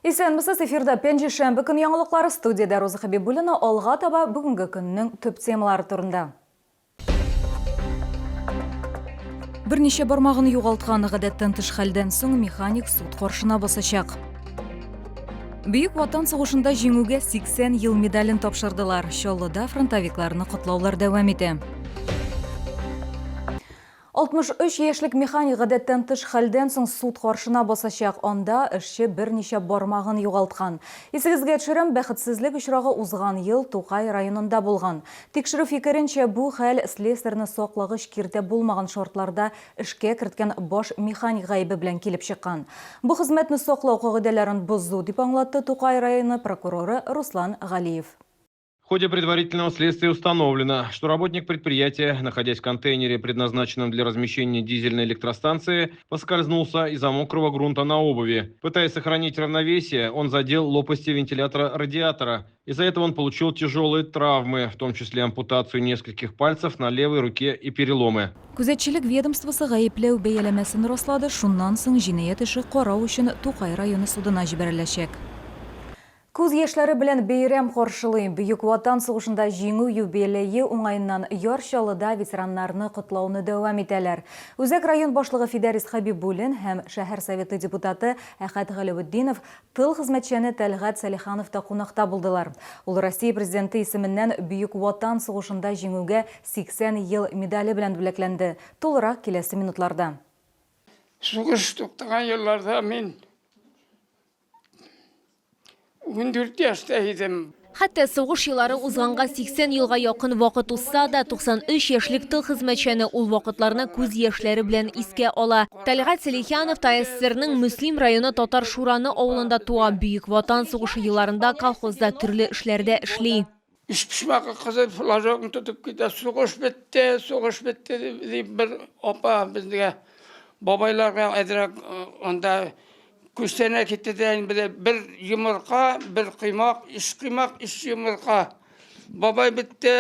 Исәнмесез, эфирда пәнҗешәмбе көн яңалыклары, студиядә Роза Хәбибуллина. Алга таба бүгенге көннең төп темалары турында. Берничә бармагын югалткан гадәттән тыш хәлдән соң механик суд каршына басачак. Бөек Ватан сугышында җиңүгә 80 ел медален тапшырдылар. Чаллыда фронтовикларны котлаулар дәвам итә. 63 яшьлек механик гадәттән тыш хәлдән соң суд каршына басачак. Анда эшче берничә бармагын югалткан. Исегезгә төшерәм, бәхетсезлек очрагы узган ел Тукай районында булган. Тикшерү фикеренчә, бу хәл слесарьны саклагыч киртә булмаган шартларда эшкә керткән баш механик гаебе белән килеп чыккан. Бу хезмәтне саклау кагыйдәләрен бозу, дип аңлатты Тукай районы прокуроры Руслан Галиев. В ходе предварительного следствия установлено, что работник предприятия, находясь в контейнере, предназначенном для размещения дизельной электростанции, поскользнулся из-за мокрого грунта на обуви. Пытаясь сохранить равновесие, он задел лопасти вентилятора радиатора. Из-за этого он получил тяжелые травмы, в том числе ампутацию нескольких пальцев на левой руке и переломы. Күзәтчелек ведомствосы гаепләү бәяләмәсен раслады, шуннан соң җинаять эше карау өчен Тукай районы судына җибәреләчәк. Күз яшьләре белән бәйрәм каршылый. Бөек Ватан сугышында Җиңү юбилее уңаеннан Яр Чаллыда ветераннарны котлауны дәвам итәләр. Үзәк район башлыгы Фидәрис Хәбибуллин һәм шәһәр Советы депутаты Әхәт Галәветдинов тыл хезмәтчәне Тәлгать Сәлихановта кунакта булдылар. Ул Россия Президенты исеменнән Бөек Ватан сугышында Җиңүгә 80 ел медале белән бүләкләнде. Тулырак киләсе минутларда. Сугыш туктаган елларда мин 14 яшьтә идем. Хәтта сугыш еллары узганга 80 елга якын вакыт узса да, 93 яшьлек тыл хезмәтчәне ул вакытларны күз яшьләре белән искә ала. Тәлгать Сәлихянов ТАССРның Мөслим районы Татар Шураны авылында туа, Бөек Ватан сугышы елларында колхозда төрле эшләрдә эшли. Өчпочмаклы кызыл флажогын тотып китә. Сугыш бетте, сугыш бетте дип бер апа безгә бабайларга әзрәк анда күчтәнә китте дә инде бер йомырка, бер коймак, өч коймак, өч йомырка. Бабай бетте,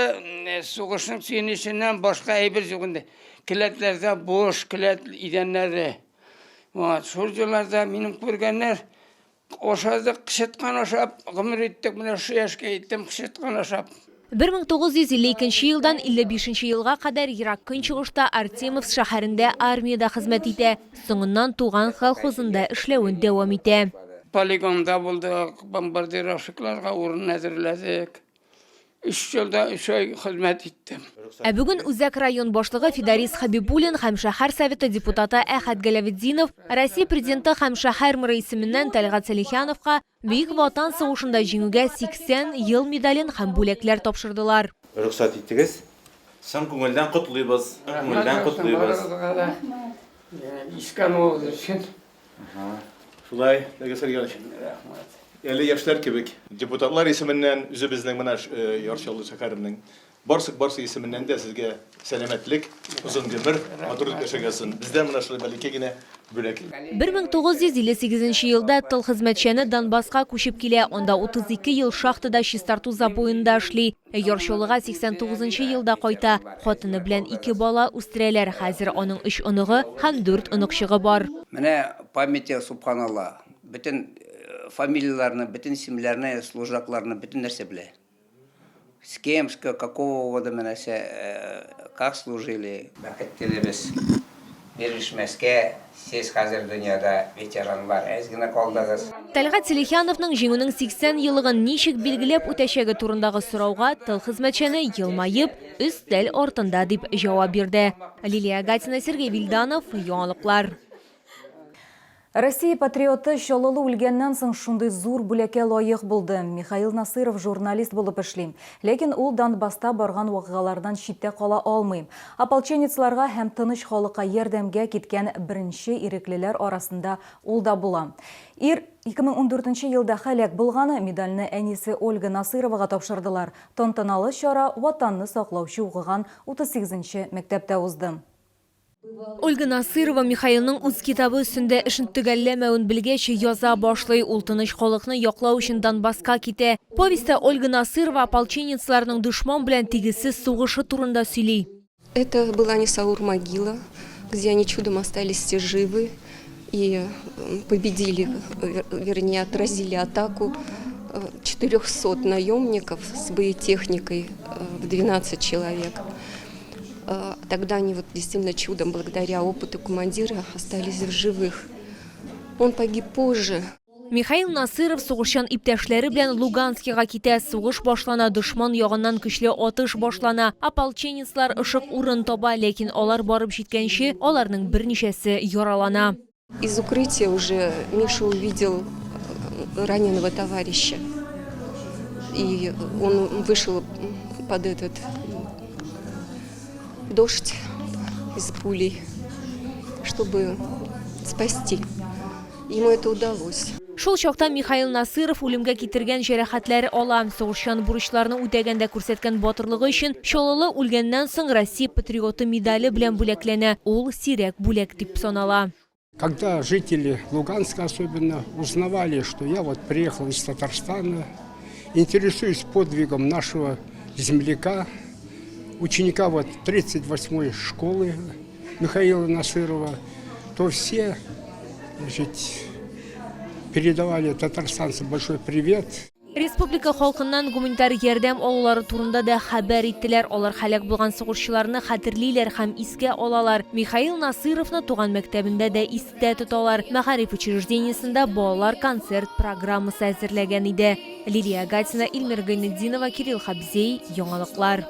сугышның сөенеченнән башка әйбер юк инде. Келәтләрдә буш, келәт идәннәре. Вот, шул елларда минем күргәннәр Ашадык, кычыткан ашап, гомер иттек, менә шушы яшькә җиттем, кычыткан ашап. 1952 елдан 55 нче елга кадәр Ерак Көнчыгышта Артемовск шәһәрендә армиядә хезмәт итә, соңыннан туган колхозында эшләвен дәвам итә. Полигонда булдык, бомбардировщикларга урын әзерләдек. Өч ел да өч ай хезмәт иттем. Ә бүген Үзәк район башлыгы Фидарис Хәбибуллин һәм шәһәр Советы депутаты Әхәт Галәветдинов Россия Президенты һәм шәһәр мэры исеменнән Тәлгать Сәлихяновка Бөек Ватан сугышында Җиңүгә 80 ел медален һәм бүләкләр тапшырдылар. Рөхсәт итегез. Чын күңелдән котлыйбыз. Чын күңелдән котлыйбыз. Рәхмәт барыгызга да. Искә алуыгыз өчен. Шулай, Дәгес Сергеевич. Рәхмәт. Әле яшьләр кебек. Депутатлар исеменнән, үзебезнең менә Яр Чаллы шәһәренең Барсык барсы исеменнән дә сезгә сәламәтлек, озын гомер, матур итеп яшәргә язсын. Бездән менә шулай бәләкәй генә бүләк. 1958 нче елда тыл хезмәтчәне Донбасска күчеп килә, анда 32 ел шахтада чистарту забоенда эшли. Ә Яр Чаллыга 89 нчы елда кайта. Хатыны белән ике бала үстерәләр. Хәзер аның өч оныгы һәм дүрт оныкчыгы бар. Менә памяти субханалла, бөтен фамилияләрне, бөтен исемнәрне, служакларны, бөтен нәрсә белә. С кем, с какого года менә нәрсә, как служили. Бәхет телибез. Бирешмәскә, сез хәзер дөньяда ветеранлар, әз генә калдыгыз. Тәлгать Селихяновның Җиңүнең 80 еллыгын ничек билгеләп үтәчәге турындагы сорауга тыл хезмәтчәне елмаеп, өстәл артында дип җавап бирде. Лилия Гатина, Сергей Вильданов, Яңалыклар. Россия патриоты Чаллылы үлгәннән соң шундый зур бүләккә лаек булды. Михаил Насыров журналист булып эшли. Ләкин ул Донбасста барган вакыйгалардан читтә кала алмый. Ополченецларга һәм тыныч халыкка ярдәмгә киткән беренче иреклеләр арасында ул да була. Ир 2014 нче елда һәлак булган, медальне әнисе Ольга Насыровага тапшырдылар. Тантаналы чара Ватанны саклаучы укыган 38 нче мәктәптә узды. Ольга Насырова Михаилның үз китабы өстендә эшен төгәлләмәвен белгәч, яза башлый. Ул тыныч халыкны яклау өчен Донбасска китә. Повестьта Ольга Насырова ополченецларның дошман белән тигезсез сугышы турында сөйли. Это была не Саур-могила, где они чудом остались все живы. И победили, вернее, отразили атаку 400 наемников с боетехникой в 12 человек. Тогда они вот действительно чудом, благодаря опыту командира, остались в живых. Он погиб позже. Михаил Насыров сугышчан иптәшләре белән Луганскига китә. Сугыш башлана, дошман ягыннан көчле атыш башлана. Ополченецлар ышык урын таба, ләкин алар барып җиткәнче, аларның берничәсе яралана. Из укрытия уже Миша увидел раненого товарища. И он вышел под этот дождь из пулей, чтобы спасти. Ему это удалось. Шул чакта Михаил Насыров үлемгә китергән җәрәхәтләр ала. Сугышчан бурычларны үтәгәндә күрсәткән батырлыгы өчен Чаллылы үлгәннән соң Россия патриоты медале белән бүләкләнә. Ул сирәк бүләк дип санала. Когда жители Луганска особенно узнавали, что я вот приехал из Татарстана, интересуюсь подвигом нашего земляка, ученика вот 38-й школы Михаила Насырова, то все, значит, передавали татарстанцам большой привет. Республика халкыннан гуманитар ярдәм алулары турында да хәбәр иттеләр. Алар һәлак булган сугышчыларны хәтерлиләр һәм искә алалар. Михаил Насыровны туган мәктәбендә дә истә тоталар. Мәгариф учреждениесендә балалар концерт программасы әзерләгән иде. Лилия Гатина, Илмир Гайнетдинова, Кирилл Хабзей, Яңалыклар.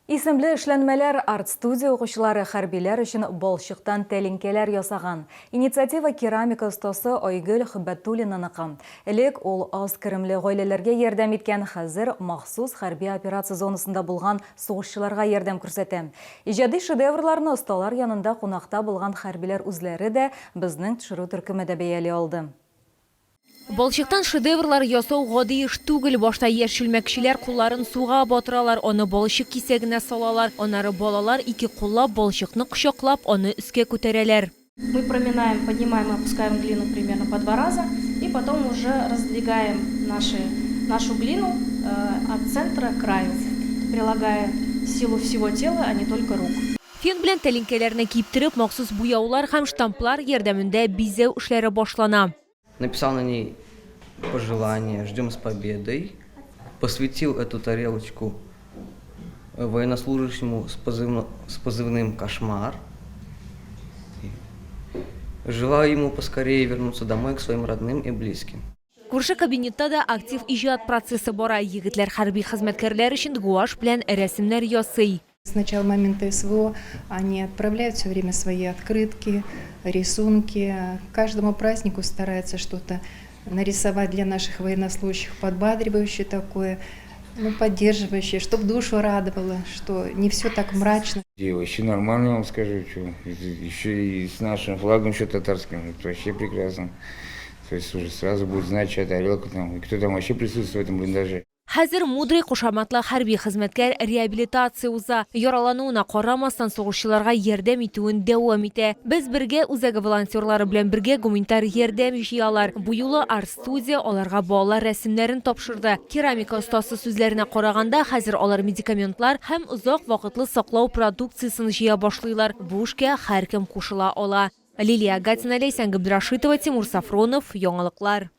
Исемле эшләнмәләр арт-студия укучылары хәрбиләр өчен балчыктан тәлинкәләр ясаган. Инициатива керамика остасы Айгөл Хөббәтуллинаныкы. Элек ул аз керемле гаиләләргә ярдәм иткән, хәзер махсус хәрби операция зонасында булган сугышчыларга ярдәм күрсәтә. Иҗади шедеврларны осталар янында кунакта булган хәрбиләр үзләре дә, безнең төшерү төркеме дә бәяли алды. Балчыктан шедеврлар ясау гади эш түгел. Башта яшь чүлмәкчеләр кулларын суга батыралар, аны балчык кисәгенә салалар. Аннары балалар ике куллап балчыкны кочаклап, аны өскә күтәрәләр. Мы проминаем, поднимаем и опускаем глину примерно по два раза, и потом уже раздвигаем нашу глину от центра к краю, прилагая силу всего тела, а не только рук. Фен белән тәлинкәләрне киптереп, махсус буяулар һәм штамплар ярдәмендә бизәү эшләре башлана. Написал на ней пожелание «Ждем с победой». Посвятил эту тарелочку военнослужащему с позывным «Кошмар». Желаю ему поскорее вернуться домой к своим родным и близким. Күрше кабинетта да актив иҗат процессы бара. Егетләр хәрби хезмәткәрләр өчен гуашь белән рәсемнәр ясый. С начала момента СВО они отправляют все время свои открытки, рисунки. К каждому празднику стараются что-то нарисовать для наших военнослужащих, подбадривающее такое, ну, поддерживающее, чтобы душу радовало, что не все так мрачно. И вообще нормально, вам скажу, что еще и с нашим флагом еще татарским, это вообще прекрасно. То есть уже сразу будет знать, чья тарелка там, и кто там вообще присутствует в этом блиндаже. Хәзер Мудрый кушаматлы хәрби хезмәткәр реабилитация уза. Яралануына карамастан сугышчыларга ярдәм итүен дәвам итә. Без бергә үзәге волонтерлары белән бергә гуманитар ярдәм җыялар. Бу юлы арт-студия аларга балалар рәсемнәрен тапшырды. Керамика остасы сүзләренә караганда, хәзер алар медикаментлар һәм озак вакытлы саклау продукциясен җыя башлыйлар. Бу эшкә һәркем кушыла ала. Лилия Гатина, Ләйсән Габдрашитова, Тимур Сафронов, Яңалыклар.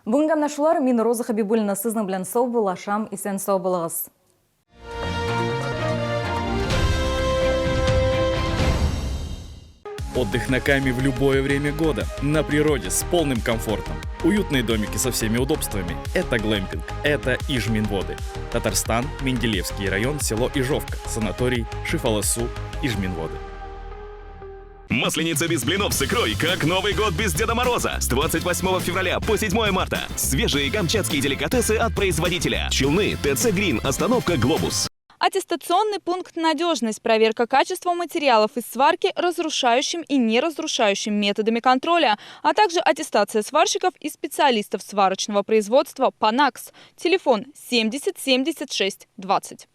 Бүгенгә менә шулар. Мин, Роза Хабибуллина, сезнең белән саубуллашам. Исән сау булыгыз. Отдых на Каме в любое время года. На природе с полным комфортом. Уютные домики со всеми удобствами. Это глэмпинг. Это Ижминводы. Татарстан, Менделеевский район, село Ижовка. Санаторий Шифаласу, Ижминводы. Масленица без блинов с икрой, как Новый год без Деда Мороза. С 28 февраля по 7 марта. Свежие камчатские деликатесы от производителя. Челны, ТЦ Грин, остановка Глобус. Аттестационный пункт «Надежность». Проверка качества материалов из сварки разрушающим и неразрушающим методами контроля, а также аттестация сварщиков и специалистов сварочного производства «Панакс». Телефон 70 76 20.